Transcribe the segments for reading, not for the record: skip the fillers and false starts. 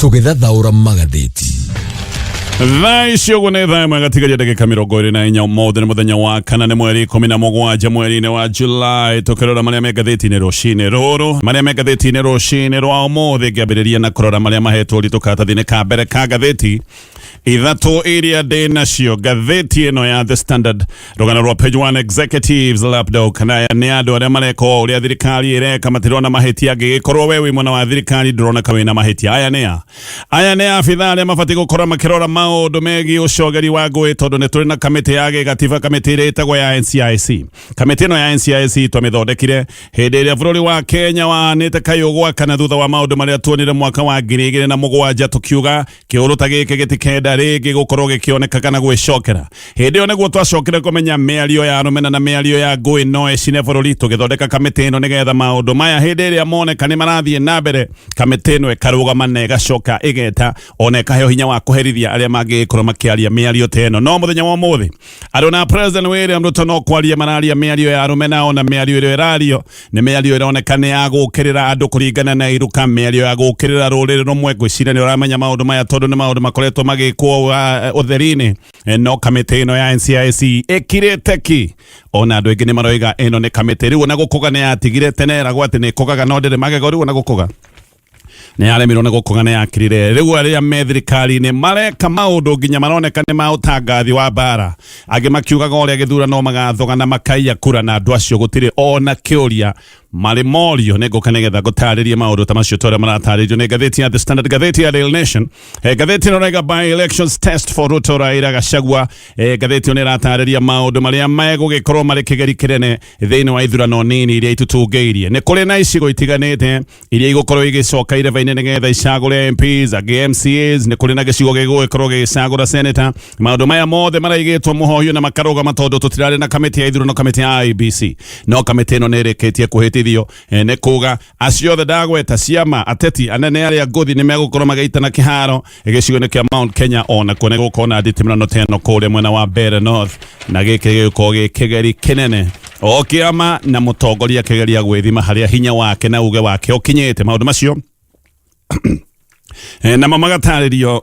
Tũgĩthathaũra magathĩti. Thaa ici ũguo nĩ thaa ĩmwe gatigaria ndagĩka 24. Ũmũthĩ nĩ mũthenya wa kana, nĩ mweri 17 mweri-inĩ wa Julai. Tũkĩrora marĩa me ngathĩti-inĩ rũcinĩ rũrũ, marĩa me ngathĩti-inĩ rũcinĩ rwa ũmũthĩ, ngĩambĩrĩria na kũrora marĩa mahetwo ũritũ karatathi-inĩ ka mbere ka ngathĩti ithatũ iria ndĩ nacio. Ngathĩti ĩno ya The Standard, rũgano rwa page 1, executives lapdog, kana aya nĩ andũ arĩa mareka o ũrĩa thirikari ĩreka, matirona mahĩtia. Angĩgĩkorwo we wĩ mwena wa thirikari, ndũroneka wĩna mahĩtia. Aya nĩ a? Aya nĩ abitha arĩa mabatiĩ gũkorwo makĩrora maũndũ megiĩ ũcogeri wa ngũĩ, tondũ nĩ tũrĩ na kamĩtĩ ya gĩgatiba, kamĩtĩ ĩrĩa ĩtagwo ya NCIC. Kamĩtĩ ĩno ya NCIC twamĩthondekire hĩndĩ ĩrĩa bũrũri wa Kenya waanĩte kayũ gwakana thutha wa maũndũ marĩa tuonire mwaka wa 2007, tũkiuga kĩũndũ ta gĩkĩ gĩtikenda rĩngĩ gũkorwo gĩkĩoneka kana gwĩcokera. Hĩndĩ ĩyo nĩguo twacokire kũmenya mĩario ya rũmena na mĩario ya ngũĩ no ĩcine bũrũri, tũgĩthondeka kamĩtĩ ĩno nĩgetha maũndũ maya hĩndĩ ĩrĩa moneka nĩ marathiĩ na mbere, kamĩtĩ ĩno ĩkarũgama na ĩgacoka ĩgeta ona ĩkaheo hinya wa kũherithia arĩa mangĩgĩkorwo makĩaria mĩario ta ĩno. No mũthenya wa ũmũthĩ andũ na President William Ruto no kwaria mararia mĩario ya rũmena, ona mĩario ĩrĩa ĩrario nĩ mĩario ĩroneka nĩ ya gũkĩrĩra andũ kũringana na iruka, mĩario ya gũkĩrĩra rũrĩrĩ rũmwe. Ngwĩciria nĩ ũramenya maũndũ maya tondũ nĩ maũndũ makoretwo magĩkwo ũtheri-inĩ. No kamĩtĩ ĩno ya NCIC ĩkirĩte ki, ona andũ aingĩ nĩ maroiga ĩno nĩ kamĩtĩ rĩu ona gũkũga nĩ yatigire. Tene eragwo atĩ nĩ ĩkũgaga no ndĩrĩ magego, rĩu ona gũkũga nĩ yaremirwo nĩ gũkũga, nĩ yakirire. Rĩu arĩa me thirikari-inĩ mareka maũndũ nginya maroneka nĩ ma ũtangathi wa mbara, angĩ makiugaga ũrĩa gĩthurano magathoga na makaiya kura, na andũ acio gũtirĩ ona kĩũria marĩ morio. Nĩ ngũka nĩgetha ngũtarĩrie maũndũ ta macio torĩa maratarĩrio nĩ ngathĩti ya The Standard. Ngathĩti ya Daily Nation, ngathĩti ĩno raiga by elections test for Ruto, Raila, Gachagua. Ngathĩti ĩno nĩ ĩratarĩria maũndũ marĩa megũgĩkorwo marĩ kĩgeri kĩnene thĩinĩ wa ithurano nini iria itutungĩirie. Nĩ kũrĩ na icigo itiganĩte iria igũkorwo igĩcoka ireba-inĩ nĩgetha icagũre MPs, angĩ MCAs. Nĩ kũrĩ na gĩcigo gĩgũgĩkorwo gĩgĩcagũra senator. Maũndũ maya mothe maraigĩtwo mũhohio na makarũgama tondũ tũtirarĩ na kamĩtĩ ya ithurano, kamĩtĩ ya IEBC. No kamĩtĩ ĩno nĩ ĩrĩkĩtie kũhĩtithio. Nĩ kuga acio othe ndagweta, ciama, ateti anene arĩa ngũthi, nĩ megũkorwo magĩitana kĩharo gĩcigo-inĩ kĩa Mount Kenya. Ona kuo nĩ gũkorwo na nditimũrano ta ĩno kũrĩa mwena wa Mbeere North, na gĩkĩ gĩgũkorwo gĩ kĩgeri kĩnene o kĩama na mũtongoria kĩgeria gwĩthima harĩa hinya wake na uge wake ũkinyĩte. Maũndũ macio namo magatarĩrio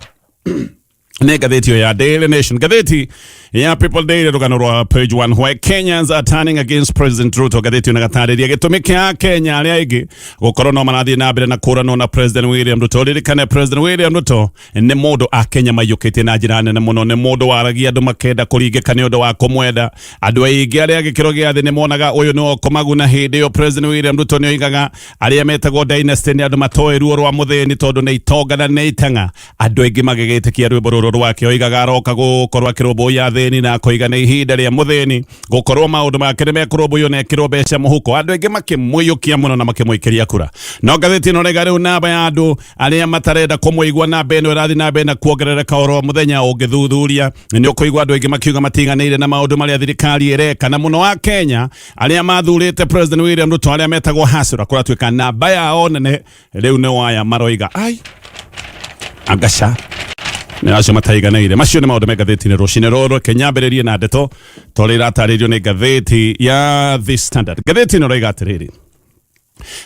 nĩ ngathĩti ĩyo ya Daily Nation. Ngathĩti ya People Daily, rũgano rwa page 1, why Kenyans are turning against President Ruto. Ngathĩti ĩyo nagatarĩria gĩtũmi kĩa Kenya arĩa aingĩ gũkorwo no marathiĩ na mbere na kũranwo na President William Ruto. Ririkane President William Ruto nĩ mũndũ a Kenya maiyũkĩtie na njĩra nene mũno, nĩ mũndũ waragia andũ makenda kũringĩka nĩ ũndũ wa kũmwenda. Andũ aingĩ arĩa gĩkĩro gĩa thĩ nĩ monaga ũyũ nĩ ũkũmaguna. Hĩndĩ ĩyo President William Ruto nĩ oigaga arĩa metagwo dynasty nĩ andũ matoĩ ruo rwa mũthĩni tondũ nĩ itonga na nĩ itang'a. Andũ aingĩ magĩgĩtĩkia rwĩmbo rũrũ rwake. Oigaga aroka gũkorwo akĩrũmbũiya athĩni, na akoiga nĩ ihinda rĩa mũthĩni gũkorwo maũndũ make nĩ mekũrũmbũiyo na ekĩrwo mbeca mũhuko. Andũ aingĩ makĩmũiyũkia mũno na makĩmũikĩria kura. No ngathĩti ĩno rĩga rĩu namba ya andũ arĩa matarenda kũmũigua, namba ĩno ĩrathiĩ na mbere na kuongerereka oro mũthenya. Ũngĩthuthuria nĩ ũkũigua andũ aingĩ makiuga matiganĩire na maũndũ marĩa thirikari ĩreka, na mũno wa Kenya arĩa mathurĩte President William Ruto, arĩa metagwo hasura, kũratuĩka namba yao nene rĩu nĩ waya maroiga ai angaca nĩ acio mataiganĩire. Macio nĩ maũndũ me ngathĩti-inĩ rũcinĩ rũrũ. Kenyambĩrĩrie na ndeto tondũ iratarĩrio nĩ ngathĩti ya The Standard. Ngathĩti ĩno ĩroiga atĩrĩrĩ,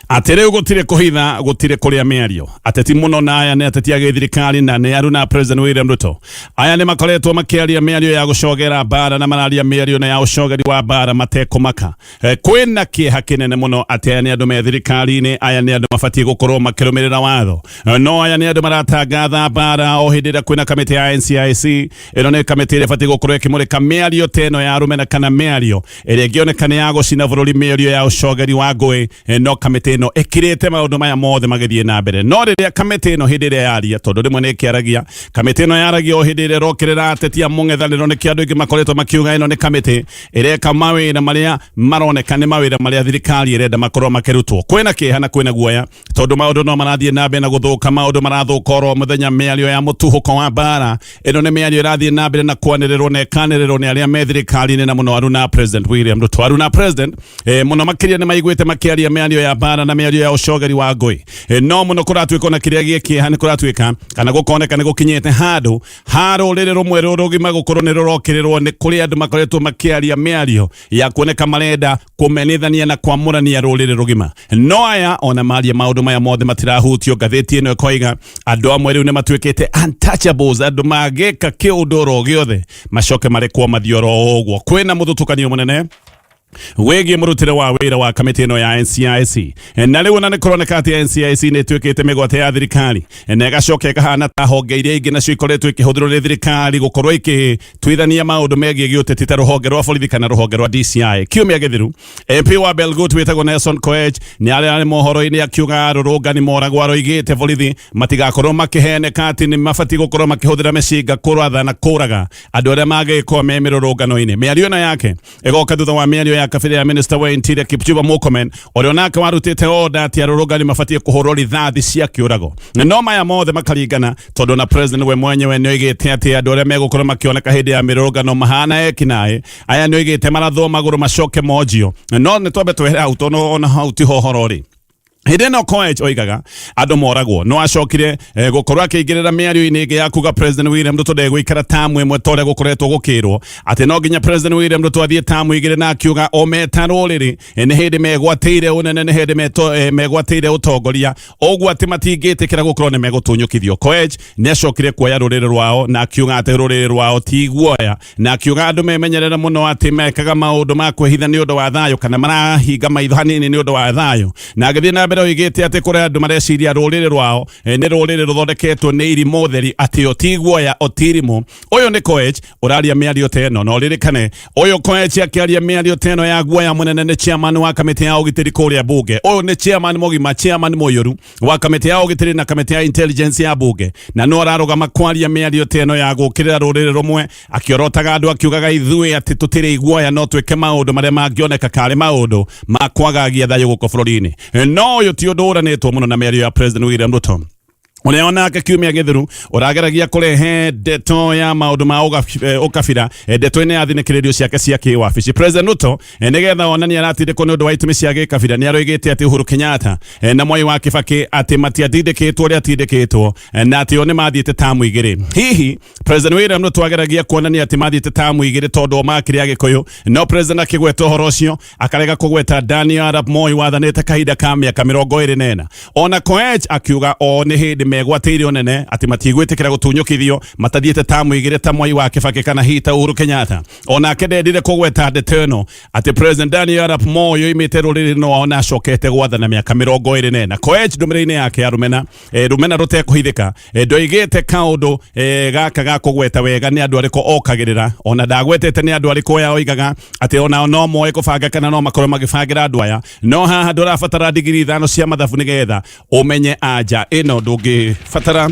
atĩ rĩu gũtirĩ kũhitha, gũtirĩ kũrĩa mĩario. Ateti mũno, na aya nĩ ateti a gĩthirikari na nĩ aruna President William Ruto, aya nĩ makoretwo makĩaria mĩario ya gũcogera mbara, na mararia mĩario na ya ũcogeri wa mbara matekũmaka. Kwĩna kĩeha kĩnene mũno atĩ aya nĩ andũ me thirikari-inĩ, aya nĩ andũ mabatiĩ gũkorwo makĩrũmĩrĩra watho, no aya nĩ andũ maratangatha mbara o hĩndĩ ĩrĩa kwĩna kamĩtĩ ya NCIC. Ĩno nĩ kamĩtĩ ĩrĩa ĩbatiĩ gũkorwo ĩkĩmũrĩka mĩario ta ĩno ya rũmena kana mĩario ĩrĩa ĩngĩoneka nĩ ya gũcina bũrũri, mĩario ya ũcogeri wa ngũĩ. No kamĩtĩ ĩno ĩkirĩte maũndũ maya mothe magĩthiĩ na mbere. No rĩrĩa kamĩtĩ ĩno hĩndĩ ĩrĩa yaria, tondũ rĩmwe nĩ ĩkĩaragia, kamĩtĩ ĩno yaragia o hĩndĩ ĩrĩa ĩrokĩrĩra ateti a mũng'ethanĩro. Nĩkĩo andũ aingĩ makoretwo makiuga ĩno nĩ kamĩtĩ ĩreka mawĩra marĩa maroneka nĩ mawĩra marĩa thirikari ĩrenda makorwo makĩrutwo. Kwĩna kĩeha na kwĩna guoya tondũ maũndũ no marathiĩ na mbere na gũthũka, maũndũ marathũka oro mũthenya. Mĩario ya mũtuhũko wa mbara ĩno nĩ mĩario ĩrathiĩ na mbere na kwanĩrĩrwo na ĩkanĩrĩrwo nĩ arĩa me thirikari-inĩ, na mũno aruna President William Ruto. Aruna President mũno makĩria nĩ maiguĩte makĩaria mĩario ya ya mbara na mĩario ya ũcogeri wa ngũĩ. No mũno kũratuĩka ona kĩrĩa gĩ kĩeha nĩ kũratuĩka kana gũkoneka nĩ gũkinyĩte handũ ha rũrĩrĩ rũmwe rũrũgima gũkorwo nĩ rũrokĩrĩrwo nĩ kũrĩ andũ makoretwo makĩaria mĩario ya kuoneka marenda kũmenithania na kwamũrania rũrĩrĩ rũgima. No aya ona maria maũndũ maya mothe matirahutio. Ngathĩti ĩno ĩkoiga andũ amwe rĩu nĩ matuĩkĩte untouchables, andũ mangĩka kĩũndũ oro gĩothe macoke marekwo mathiĩ oro ũguo. Kwĩna mũthutũkanio mũnene wĩgiĩ mũrutĩre wa wĩra wa kamĩtĩ ĩno ya NCIC, na rĩu ona nĩ kũroneka atĩ NCIC nĩ ĩtuĩkĩte mĩgwate ya thirikari na ĩgacoka ĩkahana ta honge iria ingĩ nacio ikoretwo ikĩhũthĩrwo nĩ thirikari gũkorwo ikĩtuithania maũndũ megiĩ gĩũteti ta rũhonge rwa borithi kana rũhonge rwa DCI. Kiumia gĩthiru MP wa Belgut wĩtagwo Nelson Koech nĩ arĩ mohoro-inĩ akiuga arũrũngani moragwo aroigĩte borithi matigakorwo makĩheneka atĩ nĩ mabatiĩ gũkorwo makĩhũthĩra mĩcinga kũratha na kũraga andũ arĩa mangĩkorwo me mĩrũrũngano-inĩ. Mĩario ĩno yake ĩgoka thutha wa mĩario ya kabira ya minister wa Interior Kipchumba Murkomen ũrĩa onake warutĩte order atĩ arũrũngani mabatiĩ kũhũrwo rithathi cia kĩũrago. No maya mothe makaringana tondũ na president we mwenyewe nĩ oigĩte atĩ andũ arĩa megũkorwo makĩoneka hĩndĩ ya mĩrũrũngano mahana ekinaĩ aya nĩ oigĩte marathwo magũrũ macoke monjio. No nĩ twambe twehere hau tondũ ona hau tiho ũhoro ũrĩ. Hĩndĩ ĩno Koech oigaga andũ moragwo no acokire gũkorwo akĩingĩrĩra mĩario-inĩ ĩngĩ ya kuga President William Ruto ndegũikara tamu ĩmwe ta ũrĩa gũkoretwo gũkĩrwo atĩ no nginya President William Ruto athiĩ tamu igĩrĩ, na akiuga o meta rũrĩrĩ nĩ hĩndĩ megwatĩire ũnene, nĩ hĩndĩ megwatĩire ũtongoria, ũguo atĩ matingĩtĩkĩra gũkorwo nĩ megũtunyũkithio. Koech nĩ acokire kuoya rũrĩrĩ rwao na akiuga atĩ rũrĩrĩ rwao ti guoya, na akiuga andũ memenyerere mũno atĩ mekaga maũndũ ma kwĩhitha nĩ ũndũ wa thayũ kana marahinga maitho hanini nĩ ũndũ wa thayũ, na agĩthiĩ na mbere oigĩte atĩ kũrĩ andũ mareciria rũrĩrĩ rwao nĩ rũrĩrĩ rũthondeketwo nĩ irimũ theri, atĩ o ti guoya o ti irimũ. Ũyũ nĩ Koech ũraria mĩario ta ĩno, na ũririkane ũyũ Koech akĩaria mĩario ta ĩno ya guoya mũnene nĩ chairman wa kamĩtĩ ya ũgitĩri kũrĩa bunge. Ũyũ nĩ chairman mũgima, chairman mũiyũru wa kamĩtĩ ya ũgitĩri na kamĩtĩ ya intelligence ya bunge, na no ararũgama kwaria mĩario ta ĩno ya gũkĩrĩra rũrĩrĩ rũmwe, akĩorotaga andũ akiugaga ithuĩ atĩ tũtirĩ iguoya no twĩke maũndũ marĩa mangĩoneka karĩ maũndũ ma kwagagia thayũ gũkũ bũrũri-inĩ. No ũyũ ti ũndũ ũranĩtwo mũno na mĩario ya President William Ruto, ũrĩa onake kiumia gĩthiru ũrageragia kũrehe ndeto ya maũndũ ma ũkabira ndeto-inĩ ya thinĩkĩrĩrio ciake cia kĩwabici. President Ruto, nĩgetha onanie aratindĩkwo nĩ ũndũ wa itũmi cia gĩkabira, nĩ aroigĩte atĩ Uhuru Kenyatta na Mwai wa Kibaki atĩ matiatindĩkĩtwo ũrĩa atindĩkĩtwo na atĩ o nĩ mathiĩte tamu igĩrĩ. Hihi President William Ruto ageragia kuonania atĩ mathiĩte tamu igĩrĩ tondũ o makĩrĩ Agĩkũyũ, no president akĩgweta ũhoro ũcio akarega kũgweta Daniel Arap Moi wathanĩte kahinda ka mĩaka 24. Ona Koech akiuga o nĩ hĩndĩ megwatĩire ũnene atĩ matigwĩtĩkĩra gũtunyũkithio matathiĩte tamu igĩrĩ ta Mwai wa Kibaki kana hihi ta Uhuru Kenyatta. Onake ndendire kũgweta ndeto ĩno atĩ President Daniel Arap Moi oimĩte rũrĩrĩ-inĩ rwao na acokete gwathana mĩaka 24. Koech ndũmĩrĩri-inĩ yake ya rũmena, rũmena rũtekũhithĩka, ndoigĩte kaũndũ gaka ga kũgweta wega nĩ andũ arĩkũ okagĩrĩra, ona ndagwetete nĩ andũ arĩkũ aya oigaga atĩ onao no moe kũbanga kana no makorwo magĩbangĩra andũ aya. No haha ndũrabatara ndigiri 5 cia mathabu nĩgetha ũmenye anja ĩno, ndũngĩbatara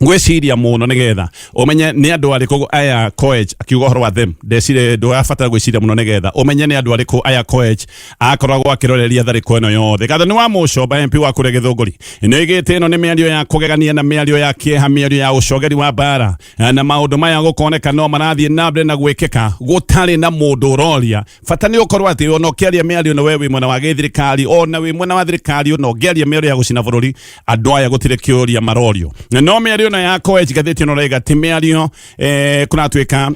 gwĩciria mũno nĩgetha ũmenye nĩ andũ arĩkũ aya Koech akiuga ũhoro wa them. Ndecire ndũrabatara gwĩciria mũno nĩgetha ũmenye nĩ andũ arĩkũ aya Koech akoragwo akĩroreria tharĩko ĩno yothe. Gathoni wa Mũcomba MP wa kũrĩa Gĩthũngũri nĩ oigĩte ĩno nĩ mĩario ya kũgegania na mĩario ya kĩeha, mĩario ya ũcogeri wa mbara, na maũndũ maya gũkoneka no marathiĩ na mbere na gwĩkĩka gũtarĩ na mũndũ ũroria. Bata nĩ ũkorwo atĩ ona ũkĩaria mĩario na we wĩ mwena wa gĩthirikari, ona wĩ mwena wa thirikari, ona ũngĩaria mĩario ya gũcina bũrũri, andũ aya gũtirĩ kĩũria marorio. No mĩario ĩno ya Koech ngathĩti ĩno ĩraiga ti mĩario kũratuĩka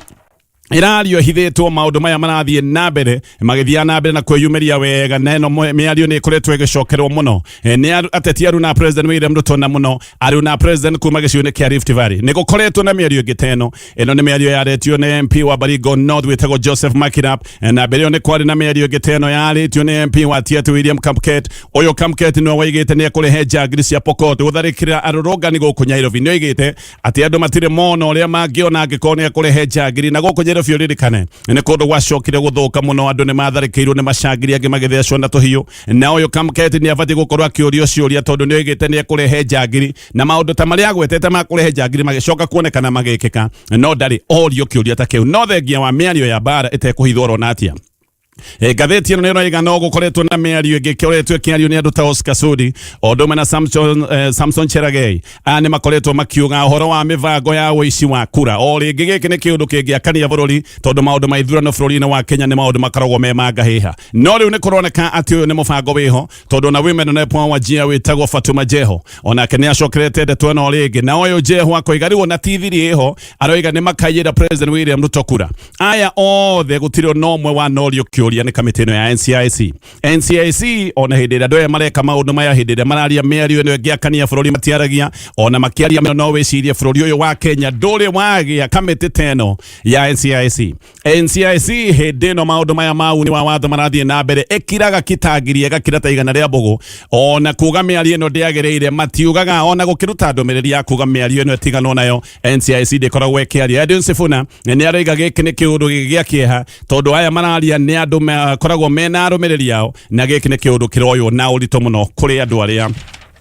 ĩrario ĩhithĩtwo, maũndũ maya marathiĩ na mbere magĩthiaga na mbere na kwĩyumĩria wega, na ĩno mĩario nĩ ĩkoretwo ĩgĩcokerwo mũno nĩ ateti aru na President William Ruto, na mũno aru na President kuma gĩcigo-inĩ kĩa Rift Valley. Nĩ gũkoretwo na mĩario ĩngĩ ta ĩno. Ĩno nĩ mĩario yaretio nĩ MP wa Baringo North wĩtagwo Joseph Makirap, na mbere ĩyo nĩ kwarĩ na mĩario ĩngĩ ta ĩno yarĩtio nĩ MP wa Tiaty William Kamket. Ũyũ Kamket nĩwe waigĩte nĩ ekũrehe njangiri cia Pokot gũtharĩkĩra arũrũngani gũkũ Nairobi. Nĩ oigĩte atĩ andũ matirĩ mona ũrĩa mangĩona angĩkorwo nĩ ekũrehe njangiri, na gũkũ Nairobi ũririkane nĩ kũndũ gwacokire gũthũka mũno, andũ nĩ matharĩkĩirwo nĩ macangiri angĩ magĩthecwo na tũhiũ, na ũyũ Kamket nĩ abatiĩ gũkorwo akĩũrio ciũria tondũ nĩ oigĩte nĩ ekũrehe njangiri, na maũndũ ta marĩa agwetete ma kũrehe njangiri magĩcoka kuonekana magĩkĩka, no ndarĩ orio kĩũria ta kĩu. No thengia wa mĩario ya mbara ĩtekũhithwo orona atia. Ngathĩti ĩno nĩ ĩroiga no gũkoretwo na mĩario ĩngĩ ĩkoretwo ĩkĩario nĩ andũ ta Oscar Sudi o ũndũ ũmwe na Samson Cherargei. Aya nĩ makoretwo makiuga ũhoro wa mĩbango ya ũici wa kura. O rĩngĩ gĩkĩ nĩ kĩũndũ kĩngĩakania bũrũri tondũ maũndũ ma ithurano bũrũri-inĩ wa Kenya nĩ maũndũ makoragwo me ma ngahĩha. No rĩu nĩ kũroneka atĩ ũyũ nĩ mũbango wĩho tondũ ona women rep wa Wajir wĩtagwo Fatuma Jeho onake nĩ acokerete ndeto ĩno rĩngĩ, na ũyũ Jeho akoiga rĩu ona ti thiri ĩho, aroiga nĩ makaiyĩra President William Ruto kura. Aya othe gũtirĩ ona ũmwe wanorio kĩũria nĩ kamĩtĩ ĩno ya NCIC. NCIC ona hĩndĩ ĩrĩa andũ aya mareka maũndũ maya, hĩndĩ ĩrĩa mararia mĩario ĩno ĩngĩakania bũrũri matiaragia, ona makĩaria no wĩcirie bũrũri ũyũ wa Kenya ndũrĩ wagĩa kamĩtĩ ta ĩno ya NCIC. NCIC hĩndĩ ĩno maũndũ maya ma uni wa watho marathiĩ na mbere ĩkiraga kitangiri ĩgakira ta igana rĩa mbũgũ, ona kuga mĩario ĩno ndĩagĩrĩire matiugaga, ona gũkĩruta ndũmĩrĩri ya kuga mĩario ĩno ĩtiganwo nayo NCIC ndĩkoragwo ĩkĩaria. Edwin Sifuna nĩ aroiga gĩkĩ nĩ kĩũndũ gĩa kĩeha tondũ aya mararia nĩ andũ makoragwo mena arũmĩrĩri ao, na gĩkĩ nĩ kĩũndũ kĩroywo na ũritũ mũno kũrĩ andũ arĩa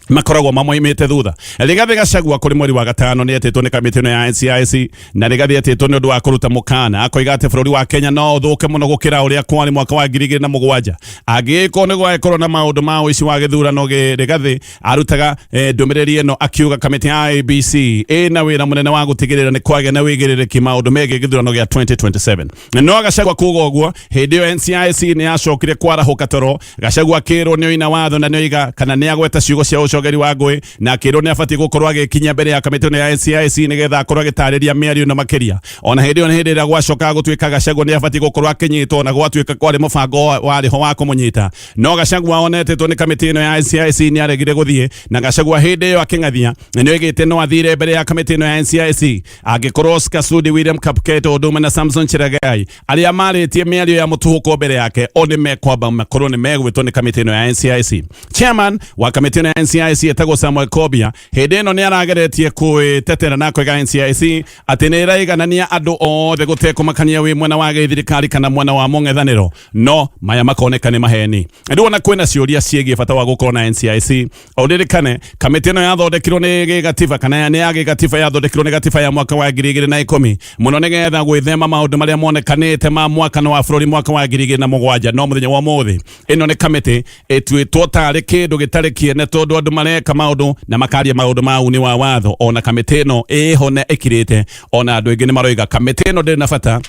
makoragwo mamoimĩte thutha. Rigathĩ Gachagua kũrĩ mweri wa gatano nĩ etĩtwo nĩ kamĩtĩ ĩno ya NCIC, na Rigathĩ etĩtwo nĩ ũndũ wa kũruta mũkana akoiga atĩ bũrũri wa Kenya no ũthũke mũno gũkĩra ũrĩa kwarĩ mwaka wa 2007 angĩgĩkorwo nĩ gwagĩkorwo na maũndũ ma ũici wa gĩthurano. Rigathĩ arutaga ndũmĩrĩri ĩno akiuga kamĩtĩ ya IEBC ĩna wĩra mũnene wa gũtigĩrĩra nĩ kwagĩa na wĩigĩrĩrĩki maũndũ megiĩ gĩthurano gĩa 2027. No Gachagua kuga ũguo hĩndĩ ĩyo NCIC nĩ yacokire kwarahũka toro. Gachagua akĩrwo nĩ oina watho na nĩ oiga kana nĩ agweta ciugo cia ũcogeri wa ngũĩ, na akĩrwo nĩ abatiĩ gũkorwo agĩkinyia mbere ya kamĩtĩ ĩno ya NCIC nĩgetha akorwo agĩtarĩria mĩario ĩno makĩria. Ona hĩndĩ ĩyo nĩ hĩndĩ ĩrĩa gwacokaga gũtuĩka Gachagua nĩ abatiĩ gũkorwo akĩnyitwo, na gwatuĩka kwarĩ mũbango warĩ ho wa kũmũnyita, no Gachagua onetĩtwo nĩ kamĩtĩ ĩno ya NCIC nĩ aregire gũthiĩ, na Gachagua hĩndĩ ĩyo akĩng'athia nĩ oigĩte no athire mbere ya kamĩtĩ ĩno ya NCIC angĩkorwo Oscar Sudi, William Kapketo ũndũ ũmwe na Samson Cherargei arĩa marĩtie mĩario ya mũtuhũko mbere yake o nĩ mekwamba makorwo nĩ megwĩtwo nĩ kamĩtĩ ĩno ya NCIC. Chairman wa kamĩtĩ ĩno ya NCIC etagwo Samuel Kobia hĩndĩ ĩno nĩ arageretie kwĩtetera na kwĩga NCIC atĩ nĩ ĩraiganania andũ othe gũtekũmakania wĩ mwena wa gĩthirikari kana mwena wa mũng'ethanĩro, no maya makoneka nĩ maheni. Rĩu ona kwĩna ciũria ciĩgiĩ bata wa gũkorwo na NCIC. Ũririkane kamĩtĩ ĩno yathondekirwo nĩ gĩgatiba kana nĩ ya gĩgatiba, yathondekirwo nĩ gatiba ya mwaka wa 2010 mũno nĩgetha gwĩthema maũndũ marĩa monekanĩte ma mwakano wa bũrũri mwaka wa 2007. No mũthenya wa ũmũthĩ ĩno nĩ kamĩtĩ ĩtuĩtwo tarĩ kĩndũ gĩtarĩ kĩene tondũ andũ mareka maũndũ na makaria maũndũ ma uni wa watho. Ona kamĩtĩ ĩno ĩho na ĩkirĩte, ona andũ aingĩ nĩ maroiga kamĩtĩ ĩno ndĩrĩ na bata,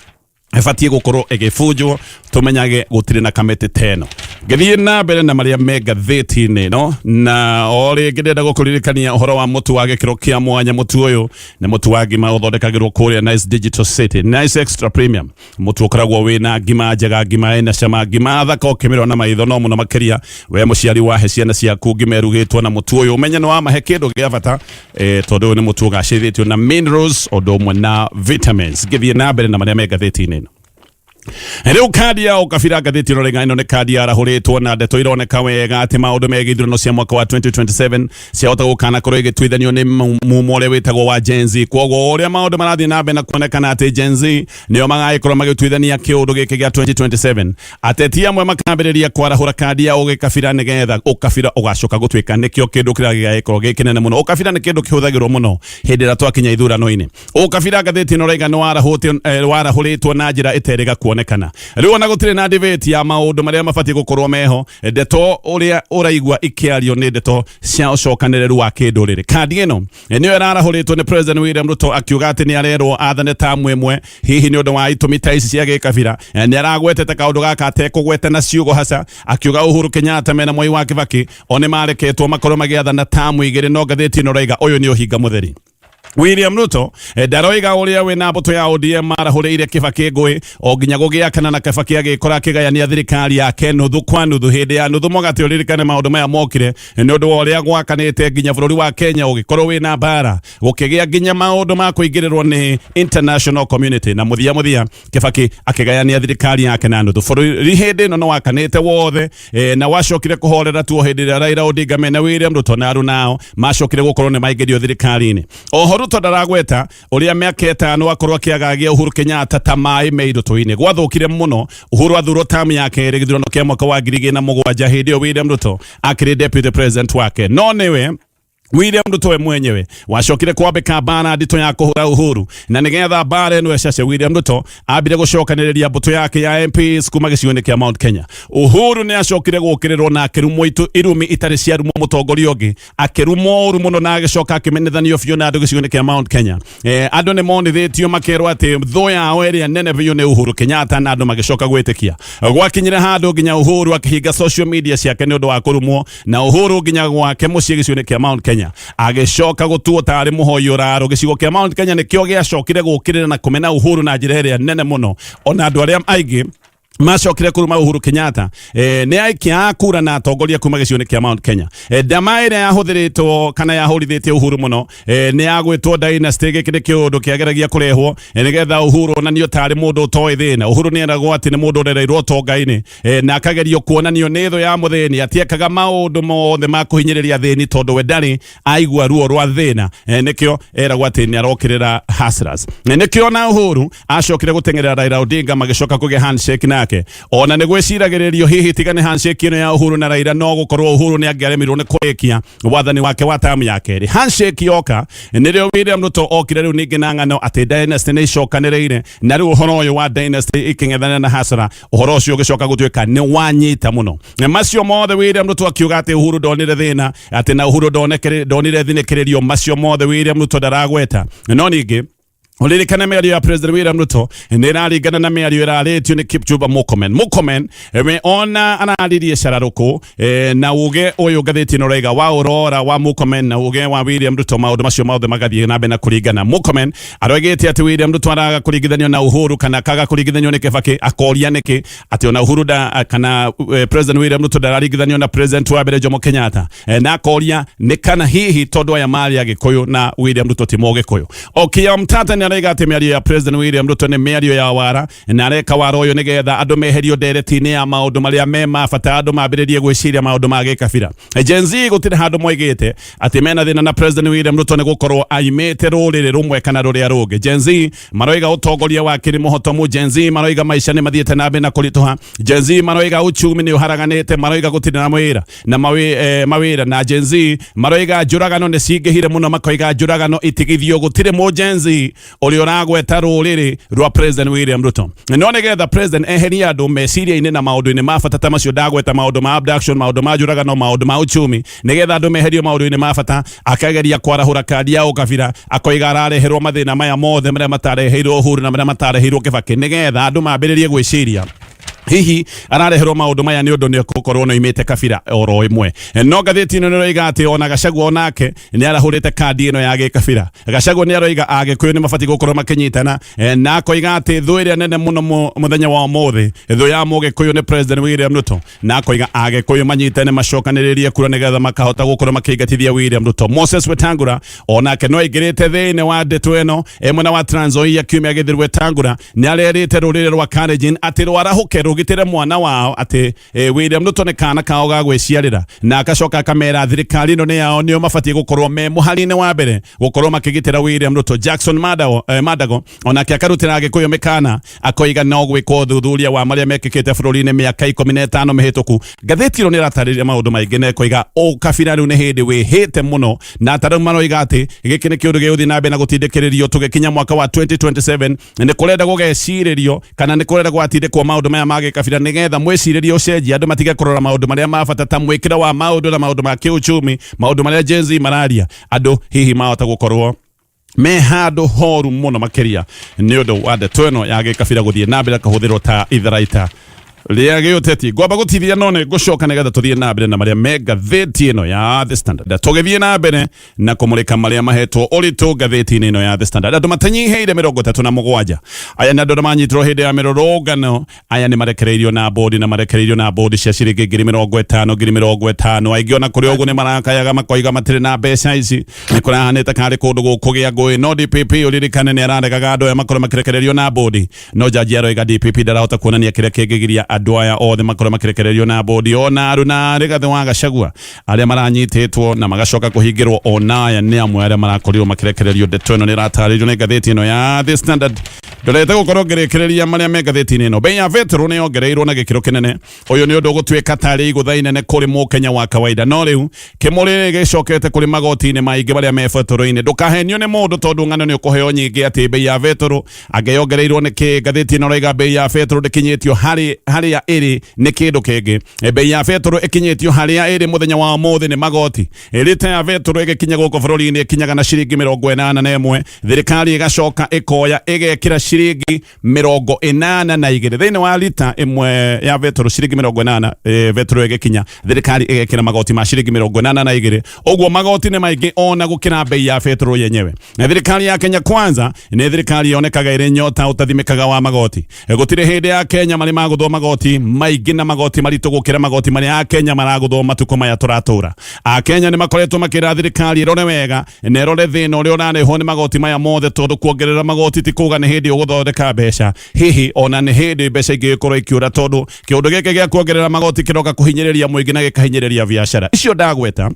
ĩbatiĩ gũkorwo ĩgĩbunjwo, tũmenyage gũtirĩ na kamĩtĩ ta ĩno. Ngĩthiĩ na mbere na marĩa me ngathĩti-inĩ ĩno, na o rĩngĩ ndĩrenda gũkũririkania ũhoro wa mũtu wa gĩkĩro kĩa mwanya. Mũtu ũyũ nĩ mũtu wa ngima ũthondekagĩrwo kũrĩa Nice Digital City, Nice Extra Premium. Mũtu ũkoragwo wĩna ngima njega, ngima ĩna cama, ngima thaka ũkĩmĩrora na maitho. No mũno makĩria we mũciari wahe ciana ciaku ngima ĩrugĩtwo na mũtu ũyũ, ũmenye nĩ wamahe kĩndũ gĩa bata, tondũ ũyũ nĩ mũtu ũgacĩrithĩtio na minerals ũndũ ũmwe na vitamins. Ngĩthiĩ na mbere na marĩa me ngathĩti-inĩ ĩno rĩu, kandi ya ũkabira ngathĩti ĩno rĩng'a ĩno nĩ kandi yarahũrĩtwo na ndeto ironeka wega atĩ maũndũ megiĩ ithurano cia mwaka wa 2027 ciahota gũkana korwo igĩtuithanio nĩ mumo ũrĩa wĩtagwo wa Gen Z. Kwoguo ũrĩa maũndũ marathiĩ na mbere na kuonekana atĩ Gen Z nĩo magagĩkorwo magĩtuithania kĩũndũ gĩkĩ gĩa 2027, ateti amwe makambĩrĩria kwarahũra kandi ya ũgĩkabira nĩgetha ũkabira ũgacoka gũtuĩka nĩkĩo kĩndũ kĩrĩa gĩgagĩkorwo gĩ kĩnene mũno. Ũkabira nĩ kĩndũ kĩhũthagĩrwo mũno hĩndĩ ĩrĩa twakinya ithurano-inĩ. Ũkabira ngathĩti ĩno raiga nĩ warahũrĩtwo na njĩra ĩterĩga kuonekana. Rĩu ona gũtirĩ na debate ya maũndũ marĩa mabatiĩ gũkorwo meho, ndeto ũrĩa ũraigua ikĩario nĩ ndeto cia ũcokanĩrĩru wa kĩndũrĩrĩ. Kandi ĩno nĩyo ĩrarahũrĩtwo nĩ President William Ruto akiuga atĩ nĩ arerwo athane tamu ĩmwe, hihi nĩ ũndũ wa itũmi ta ici cia gĩkabira. Nĩ aragwetete kaũndũ gaka atekũgweta na ciugo haca, akiuga Uhuru Kenyatta mena Mwai wa Kibaki o nĩ mareketwo makorwo magĩathana tamu igĩrĩ, no ngathĩti ĩno raiga ũyũ nĩ ũhinga mũtheri. William Ruto ndaroiga ũrĩa wĩna mbũtũ ya ODM marahũrĩire Kibaki ngũĩ o nginya gũgĩakana na Kibaki agĩkora akĩgayania thirikari yake nuthu kwa nuthu hĩndĩ ya nuthu mũgate. Ũririkane maũndũ maya mokire nĩ ũndũ wa ũrĩa gwakanĩte nginya bũrũri wa Kenya ũgĩkorwo wĩna mbara, gũkĩgĩa nginya maũndũ ma kũingĩrĩrwo nĩ international community, na mũthia mũthia Kibaki akĩgayania thirikari yake na nuthu. Bũrũri hĩndĩ ĩno nĩ wakanĩte wothe, na wacokire kũhorera tu hĩndĩ ĩrĩa Raila Odinga mena William Ruto na aruna ao macokire gũkorwo nĩ maingĩrio thirikari-inĩ. Oho Ruto ndaragweta ũrĩa mĩaka 5 akorwo akĩagagia Uhuru Kenyatta ta maĩ me irũtũ-inĩ. Gwathũkire mũno Uhuru athurwo tamu ya kerĩ gĩthurano kĩa mwaka wa 2007, hĩndĩ ĩyo William Ruto akĩrĩ deputy president wake, no nĩwe William Ruto we mwenyewe wacokire kwambĩka mbara nditũ ya kũhũra Uhuru, na nĩgetha mbara ĩno ĩcace, William Ruto ambire gũcokanĩrĩria mbũtũ yake ya MPs kuma gĩcigo-inĩ kĩa Mount Kenya. Uhuru nĩ acokire gũkĩrĩrwo na akĩrumwo irumi itarĩ ciarumwo mũtongoria ũngĩ, akĩrumwo ũru mũno na agĩcoka akĩmenethanio biũ na andũ gĩcigo-inĩ kĩa Mount Kenya. Andũ nĩ monithĩtio makerwo atĩ thũ yao ĩrĩa nene biũ nĩ Uhuru Kenyatta, na andũ magĩcoka gwĩtĩkia. Gwakinyire handũ nginya Uhuru akĩhinga social media ciake nĩ ũndũ wa kũrumwo, na Uhuru nginya gwake mũciĩ gĩcigo-inĩ kĩa Mount Kenya agĩcoka gũtuo tarĩ mũhoi ũraro. Gĩcigo kĩa Mount Kenya nĩkĩo gĩacokire gũkĩrĩra na kũmena Uhuru na njĩra ĩrĩa nene mũno. Ona andũ arĩa aingĩ macokire kuruma Uhuru Kenyatta nĩ aikia a kura na atongoria kuma gĩcigo-inĩ kĩa Mount Kenya. Ndama ĩrĩa yahũthĩrĩtwo kana yahũrithĩtie Uhuru mũno nĩ yagwĩtwo dynasty. Gĩkĩ nĩ kĩũndũ kĩageragia kũrehwo nĩgetha Uhuru onanio tarĩ mũndũ ũtoĩ thĩna. Uhuru nĩ eragwo atĩ nĩ mũndũ ũrereirwo ũtonga-inĩ, na akagerio kuonanio nĩ thũ ya mũthĩni, atiekaga maũndũ mothe ma kũhinyĩrĩria thĩni tondũ we ndarĩ aigua ruo rwa thĩna. Nĩkĩo eragwo atĩ nĩ arokĩrĩra hustlers. Nĩkĩo na Uhuru acokire gũteng'erera Raila Odinga, magĩcoka kũgĩa handshake nake. Ona nĩ gwĩciragĩrĩrio hihi tiga nĩ handshake ĩno ya Uhuru na Raila, no gũkorwo Uhuru nĩ angĩaremirwo nĩ kũrĩkia wathani wake wa tamu ya kerĩ. Handshake yoka nĩrĩo William Ruto okire rĩu ningĩ na ng'ano atĩ dynasty nĩ icokanĩrĩire, na rĩu ũhoro ũyũ wa dynasty ikĩng'ethanĩra na hasara, ũhoro ũcio ũgĩcoka gũtuĩka nĩ wanyita mũno. Na macio mothe William Ruto akiuga atĩ Uhuru ndonire thĩna, atĩ na Uhuru ndonire thinĩkĩrĩrio. Macio mothe William Ruto ndaragweta. No ningĩ uririkane mĩario ya President William Ruto nĩ ĩraringana na mĩario ĩrarĩtio nĩ Kipchumba Murkomen. Murkomen we ona araririe cararũkũ na uge ũyũ ngathĩti ĩno ũraiga wa ũrora wa Murkomen na uge wa William Ruto, maũndũ macio mothe magathiĩ na mbere na kũringana. Murkomen aroigĩte atĩ William Ruto araga kũringithanio na Uhuru kana akaga kũringithanio nĩ Kibaki, akoria nĩkĩ atĩ ona Uhuru da kana President William Ruto ndararingithanio na President wa mbere Jomo Kenyatta, na akoria nĩ kana hihi tondũ aya marĩ Agĩkũyũ na William Ruto ti Mũgĩkũyũ. Okiya Mtata nĩ araiga atĩ mĩario ya President William Ruto nĩ mĩario ya wara, na areka wara ũyũ nĩgetha andũ meherio ndereti-inĩ ya maũndũ marĩa me ma bata, andũ mambĩrĩrie gwĩciria maũndũ ma gĩkabira. Gen Z gũtirĩ handũ moigĩte atĩ mena thĩna na President William Ruto nĩ gũkorwo aimĩte rũrĩrĩ rũmwe kana rũrĩa rũngĩ. Gen Z maroiga ũtongoria wake nĩ mũhotomu. Gen Z maroiga maica nĩ mathiĩte na mbere na kũritũha. Gen Z maroiga uchumi nĩ ũharaganĩte, maroiga gũtirĩ na mawĩra na mawĩra, na Gen Z maroiga njũragano nĩ cingĩhire mũno, makoiga njũragano itigithio. Gũtirĩ mũ Gen Z ũrĩa ũragweta rũrĩrĩ rwa President William Ruto. No nĩgetha President eherie andũ meciria-inĩ na maũndũ-inĩ ma bata ta macio ndagweta, maũndũ ma abduction, maũndũ ma njũragano, maũndũ ma uchumi, nĩgetha andũ meherio maũndũ-inĩ ma bata, akageria kwarahũra kandi ya ũkabira, akoiga arareherwo mathĩna maya mothe marĩa matareheirwo Uhuru na marĩa matareheirwo Kibaki, nĩgetha andũ mambĩrĩrie gwĩciria hihi arareherwo maũndũ maya nĩ ũndũ nĩ gũkorwo noimĩte kabira oro ĩmwe. No ngathĩti ĩno nĩroiga atĩ ona Gachagua onake nĩ arahũrĩte kandi ĩno ya gĩkabira. Gachagua nĩ aroiga Agĩkũyũ nĩ mabatiĩ gũkorwo makĩnyitana, na akoiga atĩ thũ ĩrĩa nene mũno mũthenya wa ũmũthĩ, thũ ya Mũgĩkũyũ nĩ President William Ruto, na akoiga Agĩkũyũ manyitane macokanĩrĩrie kura nĩgetha makahota gũkorwo makĩingatithia William Ruto. Moses Wetangula onake no aingĩrĩte thĩinĩ wa ndeto ĩno e mwena wa Trans Nzoia kiumia gĩthiru. Wetangula nĩ arerĩte rũrĩrĩ rwa Kalenjin atĩ rwarahũke rũgitĩre mwana wao, atĩ William Ruto nĩ kana kao ga gwĩciarĩra, na akacoka akamera thirikari ĩno nĩ yao, nĩo mabatiĩ gũkorwo me mũhari-inĩ wa mbere gũkorwo makĩgitĩra William Ruto. Jackson Madago onake akarutĩra Agĩkũyũ mĩkana, akoiga no gwĩkwo ũthuthuria wa marĩa mekĩkĩte bũrũri-inĩ mĩaka 15 mĩhĩtũku. Ngathĩti ĩno nĩ ĩratarĩria maũndũ maingĩ na ĩkoiga ũkabira rĩu nĩ hĩndĩ wĩhĩte mũno, na atarĩu maroiga atĩ gĩkĩ nĩ kĩũndũ gĩgũthiĩ na mbere na gũtindĩkĩrĩrio tũgĩkinya mwaka wa 2027. Nĩ kũrenda gũgecirĩrio kana nĩ kũrenda gwatindĩkwo maũndũ maya ma gĩkabira nĩgetha mwĩcirĩrie ũcenjie, andũ matige kũrora maũndũ marĩa ma bata ta mwĩkĩre wa maũndũ na maũndũ ma kĩuchumi, maũndũ marĩa Gen Z mararia, andũ hihi mahota gũkorwo me handũ horu mũno makĩria nĩ ũndũ wa ndeto ĩno ya gĩkabira gũthiĩ na mbere kũhũthĩrwo ta itharaita rĩa gĩũteti. Ngwamba gũtithia no nĩ ngũcoka nĩgetha tũthiĩ na mbere na marĩa me ngathĩti ĩno ya The Standard, tũgĩthiĩ na mbere na kũmũrĩka marĩa mahetwo ũritũ ngathĩti-inĩ ĩno ya The Standard. Andũ matanyihĩire 37, aya nĩ andũ arĩa manyitirwo hĩndĩ ya mĩrũrũngano. Aya nĩ marekereirio na bodi, na marekereirio na bodi cia ciringi 50,000, 50,000. Aingĩ ona kũrĩ ũguo nĩ marakayaga, makoiga matirĩ na mbeca ici. Nĩ kũrahanĩte karĩ kũndũ gũkũgĩa ngũĩ, no DPP ũririkane nĩ araregaga andũ aya makorwo makĩrekererio na bodi, no jaji aroiga DPP ndarahota kuonania kĩrĩa kĩngĩgiria. Andũ aya othe makorwo makĩrekererio na bodi, ona aruna Rigathĩ wa Gachagua arĩa maranyitĩtwo na magacoka kũhingĩrwo, ona aya nĩ amwe arĩa marakorirwo makĩrekererio. Ndeto ĩno nĩ ĩratarĩrio nĩ ngathĩti ĩno ya The Standard. Ndorete gũkorwo ngĩrĩkĩrĩria marĩa me ngathĩti-inĩ ĩno. Bei ya betũrũ nĩ yongereirwo na gĩkĩro kĩnene. Ũyũ nĩ ũndũ ũgũtuĩka tarĩ igũtha inene kũrĩ mũkenya wa kawaida. No rĩu kĩmũrĩ gĩcokete kũrĩ magoti-inĩ maingĩ marĩa me betũrũ-inĩ. Ndũkahenio nĩ mũndũ tondũ ng'ano nĩ ũkũheo nyingĩ atĩ bei ya betũrũ anga yongereirwo nĩ kĩ. Ngathĩti ĩno ĩrauga bei ya betũrũ ndĩkinyĩtio harĩ harĩa ĩrĩ nĩ kĩndũ kĩngĩ. Bei ya betũrũ ĩkinyĩtio harĩa ĩrĩ mũthenya wa ũmũthĩ nĩ magoti. Rita ya betũrũ ĩgĩkinya gũkũ bũrũri-inĩ ĩkinyaga na ciringi 81. Thirikari ĩgacoka ĩkoya ĩgekĩra ciringi 82 thĩinĩ wa rita ĩmwe ya betũrũ. Ciringi 80 betũrũ ĩgĩkinya, thirikari ĩgekĩra magoti ma ciringi 82. Ũguo magoti nĩ maingĩ ona gũkĩra bei ya betũrũ yenyewe. Na thirikari ya Kenya Kwanza nĩ thirikari yonekaga ĩrĩ nyota ũtathimĩkaga wa magoti. Gũtirĩ hĩndĩ ya Kenya marĩ magũthwo magoti maingĩ na magoti maritũ gũkĩra magoti marĩa Akenya maragũthwo matukũ maya tũratũra. Akenya nĩ makoretwo makĩra thirikari ĩrore wega na ĩrore thĩna ũrĩa ũrarehwo nĩ magoti maya mothe, tondũ kuongerera magoti ti kuga nĩ hĩndĩ ũgũthondeka mbeca. Hihi ona nĩ hĩndĩ mbeca ingĩgĩkorwo ikĩũra, tondũ kĩũndũ gĩkĩ gĩa kuongerera magoti kĩroka kũhinyĩrĩria mũingĩ na gĩkahinyĩrĩria biacara icio ndagweta.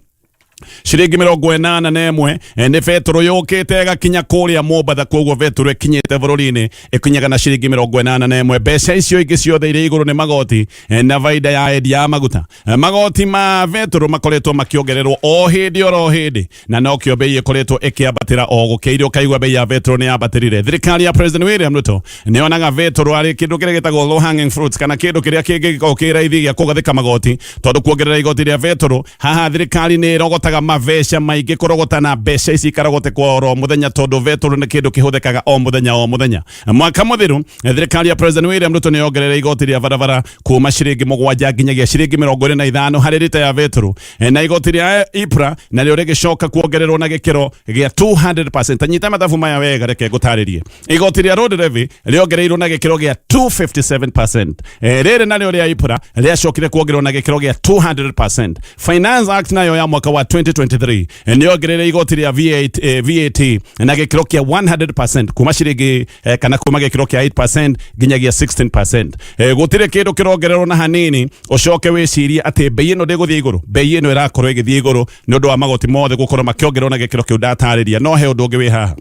Ciringi 81 nĩ betũrũ yũkĩte ĩgakinya kũrĩa Mombatha. Koguo betũrũ ĩkinyĩte bũrũri-inĩ ĩkinyaga na ciringi 81. Mbeca icio ingĩ ciothe irĩ igũrũ nĩ magoti na baida ya endia a maguta. Magoti ma betũrũ makoretwo makĩongererwo o hĩndĩ oro hĩndĩ, na nokĩo bei ĩkoretwo ĩkĩambatĩra o gũkĩire. Ũkaigua bei ya betũrũ nĩ yambatĩrire. Thirikari ya President William Ruto nĩ yonaga betũrũ arĩ kĩndũ kĩrĩa gĩtagwo low hanging fruits, kana kĩndũ kĩrĩa kĩngĩgĩkorwo kĩ raithi gĩa kũgathĩka magoti, tondũ kuongerera igoti rĩa betũrũ haha thirikari nĩ ĩrogotaga mabeca maingĩ, kũrogota na mbeca ici ikarogotekwo oro mũthenya, tondũ betũrũ nĩ kĩndũ kĩhũthĩkaga o mũthenya o mũthenya. Mwaka mũthiru, thirikari ya President William Ruto nĩ yongereire igoti rĩa barabara kuma ciringi 7 nginyagia ciringi 25 harĩ rita ya betũrũ, na igoti rĩa EPRA narĩo rĩgĩcoka kuongererwo na gĩkĩro gĩa 200%. Nyita mathabu maya wega, reke ngũtarĩrie. Igoti rĩa road levy rĩongereirwo na gĩkĩro gĩa 257%. Rĩrĩ narĩo rĩa EPRA rĩacokire kuongererwo na gĩkĩro gĩa 200%. Finance Act nayo ya mwaka wa 2023 nĩ yongereire igoti rĩa VAT, VAT na gĩkĩro kĩa 100%, kuma ciringi kana kuma gĩkĩro kĩa 8% nginyagia 16%. Gũtirĩ kĩndũ kĩrongererwo na hanini ũcoke wĩcirie atĩ bei ĩno ndĩgũthiĩ igũrũ. Bei ĩno ĩrakorwo ĩgĩthiĩ igũrũ nĩ ũndũ wa magoti mothe gũkorwo makĩongererwo na gĩkĩro kĩu ndatarĩria. No he ũndũ ũngĩ wĩ haha.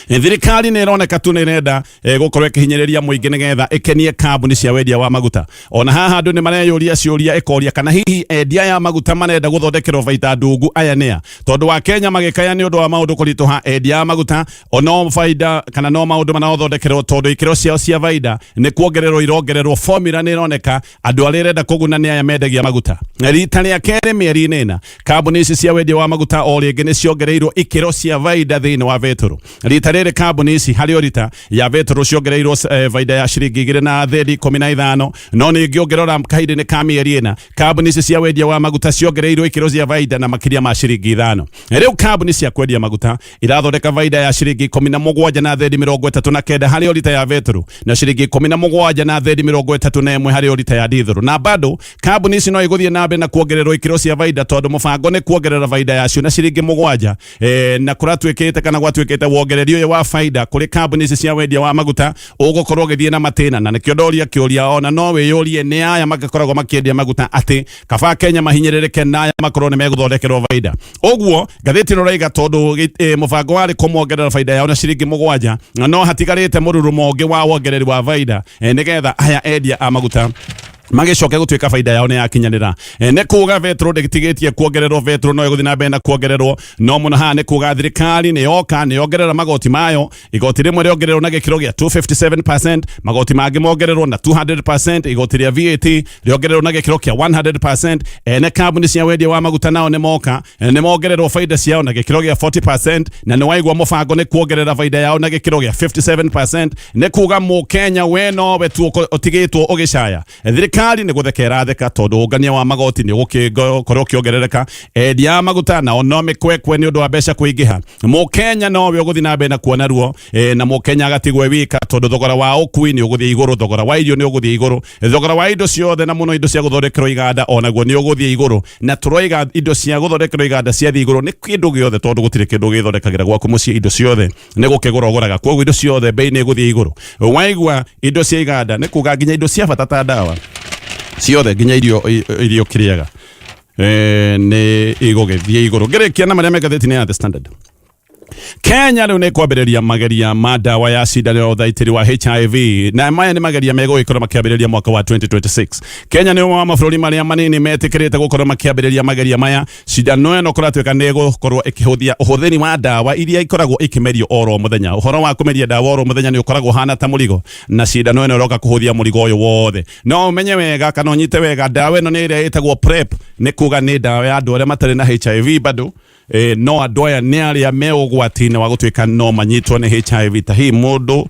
Thirikari nĩ ĩroneka tu nĩ ĩrenda gũkorwo ĩkĩhinyĩrĩria mũingĩ nĩgetha ĩkenie kambuni cia wendia wa maguta. Ona haha andũ nĩ mareyũria ciũria, ĩkoria kana hihi endia ya maguta marenda gũthondekerwo baita ndungu aya nĩa, tondũ wa Kenya magĩkaya nĩ ũndũ wa maũndũ kũritũha, endia ya maguta ono baida kana no maũndũ marathondekerwo, tondũ ikĩro ciao cia baida nĩ kuongererwo irongererwo. Formula nĩ ĩroneka andũ arĩa ĩrenda kũguna nĩ aya mendagia maguta. Rita rĩa kerĩ mĩeri-inĩ ĩna, kambuni ici cia wendia wa maguta o rĩngĩ nĩ ciongereirwo ikĩro cia baida thĩinĩ wa betũrũ. Rita rĩrĩ kambuni ici harĩ o rita ya betũrũ ciongereirwo baida ya ciringi 2 na thendi 15. No ningĩ ũngĩrora kahinda-inĩ ka mĩeri 4, kambuni ici cia wendia wa maguta ciongereirwo ikĩro cia baida na makĩria ma ciringi 5. Rĩu kambuni cia kwendia maguta irathondeka baida ya ciringi 17 na thendi 39 harĩ o rita ya betũrũ, na ciringi 17 na thendi 31 harĩ o rita ya dithũrũ. Na bado kambuni ici no igũthiĩ na mbere na kuongererwo ikĩro cia baida, tondũ mũbango nĩ kuongerera baida yacio na ciringi 7. Na kũratuĩkĩte kana gwatuĩkĩte wongereri ũyũ wa baida kũrĩ kambuni ici cia wendia wa maguta ũgũkorwo ũgĩthiĩ na matĩna. Na nĩkĩo ndoria kĩũria, ona no wĩyũrie nĩ aya magĩkoragwo makĩendia maguta atĩ kaba Kenya mahinyĩrĩrĩke na aya makorwo nĩ megũthondekerwo baida. Ũguo ngathĩti ĩno ĩraiga tondũ mũbango warĩ kũmongerera baida yao na ciringi 7, no hatigarĩte mũrurumo ũngĩ wa wongereri wa baida nĩgetha aya endia a maguta magĩcoke gũtuĩka baida yao nĩ yakinyanĩra. Nĩ kuga betũrũ ndĩtigĩtie kuongererwo, betũrũ no ĩgũthiĩ na mbere na kuongererwo. No mũno haha nĩ kuga thirikari nĩ yoka nĩ yongerera magoti mayo. Igoti rĩmwe rĩongererwo na gĩkĩro gĩa 257%, magoti mangĩ mongererwo na 200%, igoti rĩa VAT rĩongererwo na gĩkĩro kĩa 100%. Ene kambuni cia wendia wa maguta nao nĩ moka nĩ mongererwo baida ciao na gĩkĩro gĩa 40%, na nĩ waigua mũbango nĩ kuongerera baida yao na gĩkĩro gĩa 57%. Nĩ kuga mũkenya we nowe tu ũtigĩtwo ũgĩcaya. Thirikari Thirikari nĩ gũtheka ĩratheka tondũ ũngania wa magoti nĩ ũgũkorwo ũkĩongerereka. Endia a maguta nao no mĩkwekwe nĩ ũndũ wa mbeca kũingĩha. Mũkenya nowe ũgũthiĩ na mbere na kuona ruo na Mũkenya agatigwo e wika tondũ thogora wa ũkui nĩ ũgũthiĩ igũrũ, thogora wa irio nĩ ũgũthiĩ igũrũ, thogora wa indo ciothe na mũno indo cia gũthondekerwo iganda onaguo nĩ ũgũthiĩ igũrũ. Na tũroiga indo cia gũthondekerwo iganda ciathiĩ igũrũ nĩ kĩndũ gĩothe tondũ gũtirĩ kĩndũ gĩthondekagĩra gwaku mũciĩ, indo ciothe nĩ gũkĩgũra ũgũraga, koguo indo ciothe bei nĩ ĩgũthiĩ igũrũ. Waigua indo cia iganda nĩ kuga nginya indo cia bata ta ndawa ciothe nginya irio irio kĩrĩaga nĩ igũgĩthiĩ igũrũ. Ngĩrĩkia na marĩa me ngathĩti-inĩ ya The Standard. Kenya rĩu nĩ kwambĩrĩria mageria ma ndawa ya cindano ya ũthaitĩri wa HIV, na maya nĩ mageria megũgĩkorwo makĩambĩrĩria mwaka wa 2026. Kenya nĩ ũmwe wa mabũrũri marĩa manini metĩkĩrĩte gũkorwo makĩambĩrĩria mageria maya. Cindano ĩno kũratuĩka nĩ ĩgũkorwo ĩkĩhũthia ũhũthĩri wa ndawa iria ikoragwo ikĩmerio oro mũthenya. Ũhoro wa kũmeria ndawa oro mũthenya nĩ ũkoragwo ũhana ta mũrigo, na cindano ĩno ĩroka kũhũthia mũrigo ũyũ wothe. No ũmenye wega kana ũnyite wega, ndawa ĩno nĩ ĩrĩa ĩtagwo PrEP, nĩ kuga nĩ ndawa ya andũ arĩa matarĩ na HIV bado. No andũ aya nĩ arĩa me ũgwati-inĩ wa gũtuĩka no manyitwo nĩ HIV. Ta hihi mũndũ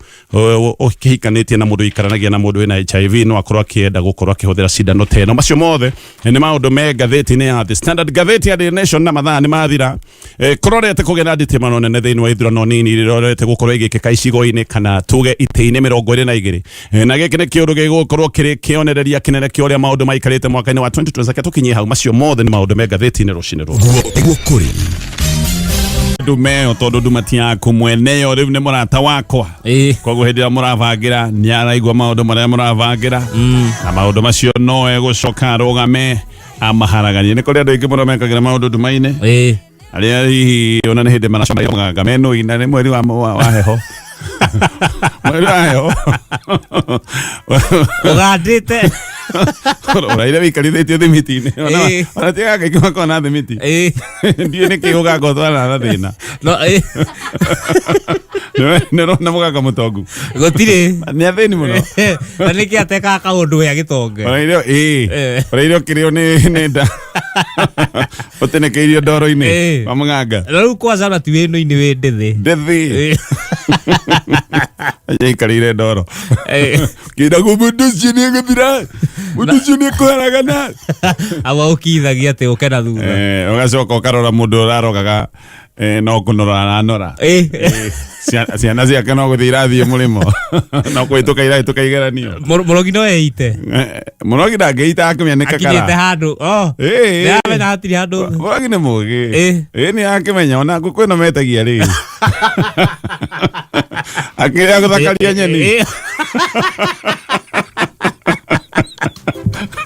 ũkĩhikanĩtie na mũndũ ũikaranagia na mũndũ wĩna HIV no akorwo akĩenda gũkorwo akĩhũthĩra cindano ta ĩno. Macio mothe nĩ maũndũ me ngathĩti-inĩ ya The Standard. Ngathĩti ya Daily Nation na mathaa nĩ mathira. Kũrorete kũgĩa na nditimano nene thĩinĩ wa ithurano nini irorete gũkorwo igĩkĩka icigo-inĩ kana tuge itĩ-inĩ 22. Na gĩkĩ nĩ kĩũndũ gĩgũkorwo kĩrĩ kĩonereria kĩnene kĩa ũrĩa maũndũ maikarĩte mwaka-inĩ wa 2020. Reke tũkinyie hau, macio mothe nĩ maũndũ me ngathĩti-inĩ rũcinĩ rũrũ. Guo nĩguo kũrĩ. Ndume ĩyo tondũ nduma ti yaku mwene yo rĩu nĩ mũrata wakwa. Koguo hĩndĩ ĩrĩa mũrabangĩra nĩ araigua maũndũ marĩa mũrabangĩra, na maũndũ macio no egũcoka arũgame amaharaganie. Nĩ kũrĩ andũ aingĩ mũno mekagĩra maũndũ nduma-inĩ, arĩa hihi ona nĩ hĩndĩ maracemania mũganga menũi, na nĩ mweri wa heho, mweri wa heho. Ũgandĩte. Ũraire wĩikarithĩtie thimiti-inĩ. Ona tiga kaingĩ makoragwo na thimiti. Ndiũĩ nĩkĩ ũganga ũtwarana na thĩna. No, ĩĩ. Nĩ ũrona mũganga mũtongu? Gũtirĩ. Nĩ athĩni mũno. Na nĩkĩ atekaga kaũndũ we agĩtonge? Ũraire ĩĩ. Ũraire ũkĩrĩo nĩ nda ũtĩnĩkĩirio ndoro-inĩ wa mũganga. Na rĩu kwanza ona ti wĩnũ-inĩ wĩ ndĩthĩ. Ndĩthĩ. Aikarĩire ndoro. Kĩragwo mũndũ ũcio nĩ egũthira, mũndũ ũcio nĩ ekũharagana. Awa ũkithagia atĩ ũke na thutha. Ũgacoka ũkarora mũndũ ũrarogaga, no kũnora aranora. Ciana ciake no gũthiĩ irathiĩ mũrĩmo, no kũhĩtũka irahĩtũka igeranio. Mũrogi no eite. Mũrogi ndangĩita akĩmenya nĩ Akinyĩte kakara. handũ. Oh. Nĩaramenya hatirĩ handũ. Mũrogi nĩ mũgĩ. Ĩ nĩ akĩmenya ona ngũkũ ĩno metagia rĩ. Akĩrĩa gũthakaria nyeni.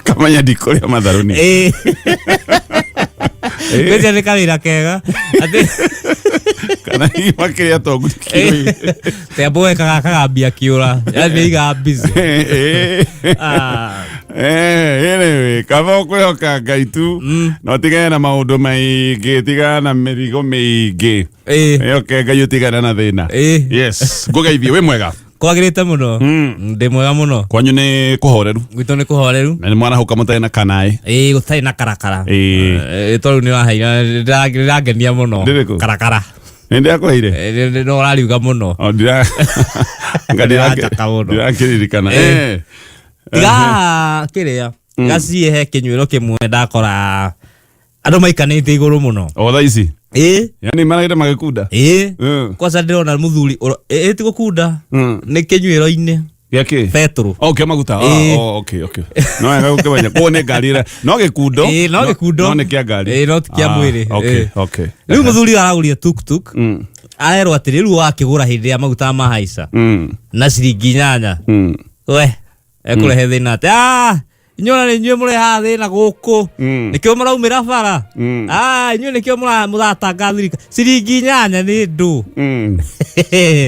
Kamenya ndikũrĩa matharũ nĩ. Ngwĩciria nĩ kawĩra kega. Atĩ Kana hihi makĩrĩa tongu kiro. Tembo wekaga akagambia kĩũra. Yaani nĩaigaga busy. Ah. Anyway, kaba ũkwĩhoka Ngai tu na ũtigane na maũndũ maingĩ, tigana na mĩrigo mĩingĩ. Ĩhoke Ngai ũtigane na thĩna. Yes, ngũgeithie wĩ mwega. Kwagĩrĩte mũno. Ndĩ mwega mũno. Kwanyu nĩ kũhoreru? Gwitũ nĩ kũhoreru. Na nĩ mwarahũka mũtarĩ na kanaĩ? Ĩĩ, gũtarĩ na karakara. Ĩĩ. Tondũ nĩ waheire, ndĩrangenia mũno. Ndĩrĩkũ? Karakara. Nĩ ndĩrakũheire? No ũrariuga mũno. O, ndira nga Ndĩranjaka mũno. ndirakĩririkana. Tiga kĩrĩa gaciĩ he kĩnyuĩro kĩmwe ndakora andũ maikanĩte igũrũ mũno. O thaa ici? Ĩĩ. Yaani maragĩte magĩkunda? Ĩĩ. Kwanza ndĩrona mũthuri ĩĩ ti gũkunda, nĩ kĩnyuĩro-inĩ. Gĩa kĩ? Betũrũ. Oh, kĩa maguta. Ĩĩ. Oh, okay, okay. No wega gũkĩmenya. Koguo nĩ ngari ĩrĩa. No gĩkundo. Ĩĩ, no gĩkundo. No nĩ kĩa ngari. Ĩĩ, no ti kĩa mwĩrĩ. Okay, Ĩĩ. okay. Rĩu mũthuri aragũrire tuktuk. Arerwo atĩrĩ, rĩu wakĩgũra hĩndĩ ya maguta mahaica na ciringi 8. We, ekũrehe thĩna atĩ, inyuĩ ona nĩ inyuĩ mũrehaga thĩna gũkũ. Nĩkĩo mũraumĩra bara. Inyuĩ nĩkĩo mũratanga thirikari. Ciringi 8 nĩ ndũ.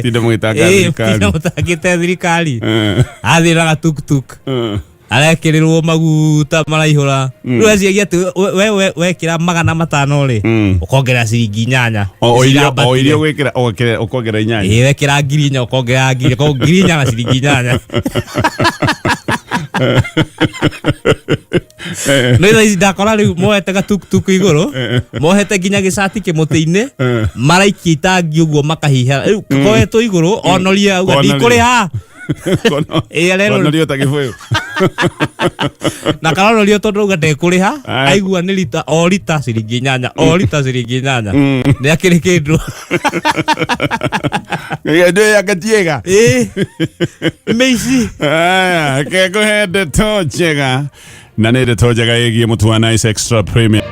Tinde mũgĩtanga thirikari. Tinde mũtangĩte thirikari. Athiĩ na gatuktuk. Arekĩrĩrwo maguta maraihũra. Rĩu eciagia atĩ we wekĩra 500 rĩ, ũkongerera ciringi 8. O iria ũgwĩkĩra, ũkongerera 8. Ĩĩ, wekĩra 4,000 ũkongerera ngiri, koguo 4,000 na ciringi 8. Nĩ thaa ici ndakora rĩu moete gatuktuk igũrũ, mohete nginya gĩcati kĩmũtĩ-inĩ, maraikia itangi ũguo makahiha. Rĩu koetwo igũrũ, onorie auga, Konorie. ndikũrĩha. Ĩĩ, arerwo Konorio ta gĩbũyũ. Na karonorio tondũ auga ndekũrĩha. Aye. Aigua nĩ rita o rita ciringi 8, o rita ciringi 8, nĩ akĩrĩ kĩndũ. Ndå yake tiega. Ĩĩ, mĩici. Aya, ke ngũhe ndeto njega, na nĩ ndeto njega ĩgiĩ mũtu wa Nice Extra Premium.